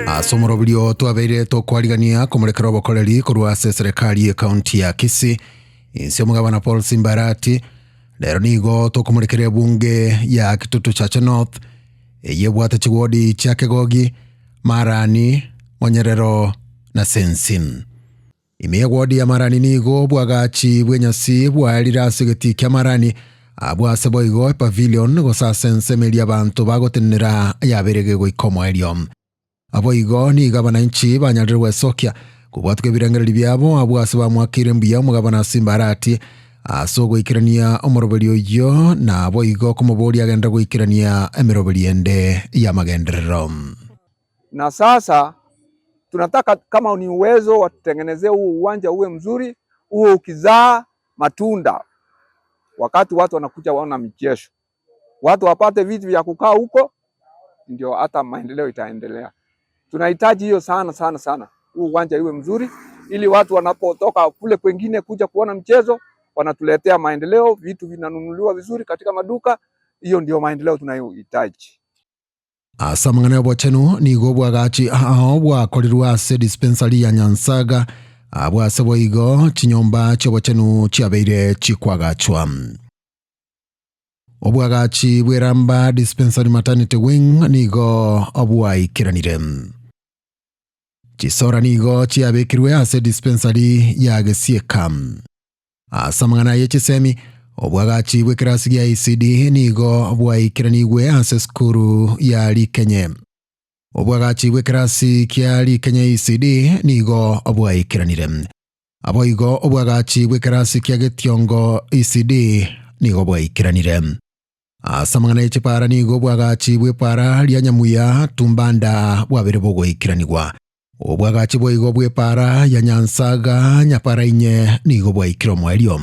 Ase omoroberio twabeire tokwarigania komorekera obokoreri korwa ase eserekari y'ecounty ya Kisii, inse omogabana Paul Simbarati, rero nigo tokomorekera ebunge ya Kitutu Chache North, eyio ebwate chiwodi chia Kegogi, Marani, Monyerero na Sensin. Ime y'ewodi ya Marani nigo obwagachi bw'enyasi bwaerire ase egetii kia Marani, abwo ase boigo epavilion gose ase ensemo eria abanto bagotenenera yabeire gegoika omoerio. Naboigo nigo abananchi banyarire gwesokia kobwatuka ebirengererio biabo abwo ase bamwakeire mbuya omogabana Simbarati ase ogoikerania omoroberio oyio, naboigo komoboria agenderere goikerania emeroberio ende y'amagenderero. Na sasa tunataka kama ni uwezo watutengenezee huu uwanja uwe mzuri, uwe ukizaa matunda wakati watu wanakuja waona michezo, watu wapate viti vya kukaa huko, ndio hata maendeleo itaendelea. Tunahitaji hiyo sana sana sana, huu uwanja iwe mzuri, ili watu wanapotoka kule kwengine kuja kuona mchezo wanatuletea maendeleo, vitu vinanunuliwa vizuri katika maduka. Hiyo ndio maendeleo tunayohitaji. Ase amang'ana y'obochenu nigo obwagachi ao bwakorirwe ase dispensary ya Nyansaga, abwo ase boigo chinyomba chi'obochenu chiabeire chikwagachwa. Obwagachi bw'eramba dispensary maternity wing nigo bwaikeranire. Chisora nigo chiabekirwe ase dispensary ya Gesieka. Ase amang'ana ye chisemi, obwagachi bw'ekerasi gia ECD nigo bwaikeranigwe ase esukuru ya Rikenye. Obwagachi bw'ekerasi kia Rikenye ECD nigo bwaikeranire. Aboigo obwagachi bw'ekerasi kia Getiongo ECD nigo bwaikeranire. Ase amang'ana ye chipara nigo obwagachi bw'epara ria Nyamuya Tumbanda bwabere bogoikeranigwa. Obwagachi boigo bw'epara ya Nyansaga Nyapara inye nigo bwaikire omoerio.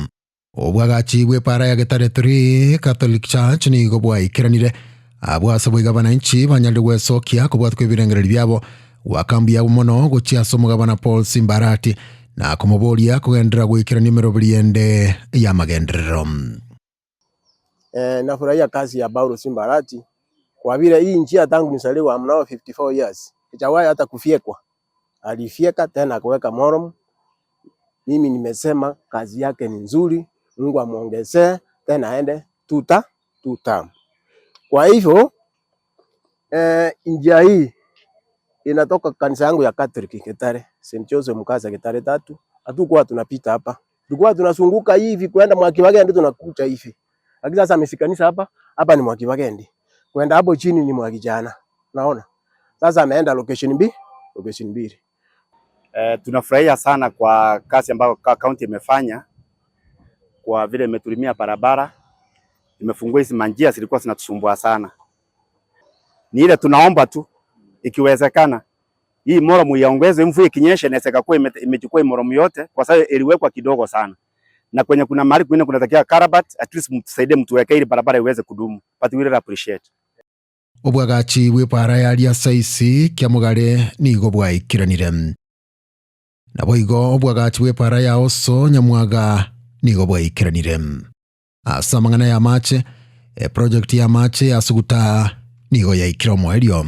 Obwagachi bw'epara ya Getare 3 Catholic Church nigo bwaikeranire. Abwo ase boigo abananchi banyarire gwesokia kobwatwa ebirengererio biabo goaka mbuya mono gochia ase omogabana Paul Simbarati na komoboria kogenderera goikerania emeroberi ende y'amagenderero. Nafurahia kazi ya Paulo Simbarati kwa vile hii njia tangu nizaliwa, I'm now 54 years, haijawahi hata kufyekwa. Alifyeka tena akaweka murram. Mimi nimesema kazi yake ni nzuri, Mungu amuongezee tena aende two term. Kwa hivyo njia hii inatoka kanisa yangu ya Catholic Kitale, St. Joseph Mukasa Kitale tatu. Hatukuwa tunapita hapa, tulikuwa tunazunguka hivi kwenda Mwakiwagendi tunakuja hivi, lakini sasa ameshikanisha hapa hapa ni Mwakiwagendi, kwenda hapo chini ni Mwakijana. Naona sasa ameenda location B, location mbili. Tunafurahia sana kwa kazi ambayo county imefanya kwa vile imetulimia barabara, imefungua hizi manjia zilikuwa zinatusumbua sana. Ni ile tunaomba tu ikiwezekana hii murram iongeze, mvua ikinyesha inaweza kuwa imechukua murram yote, kwa sababu iliwekwa kidogo sana, na kwenye kuna mahali kwingine kunatakiwa culvert, at least mtusaidie, mtuweke ili barabara iweze kudumu, but we really appreciate. Obwagachi bw'epara ya Riasaisi Kiamogare nigo bwaikiranire. Naboigo obwagachi bw'epara ya Oso Nyamwaga nigo bwaikiranire. Ase amang'ana ya amache, eproject ya amache ya Suguta nigo yaikire omoerio.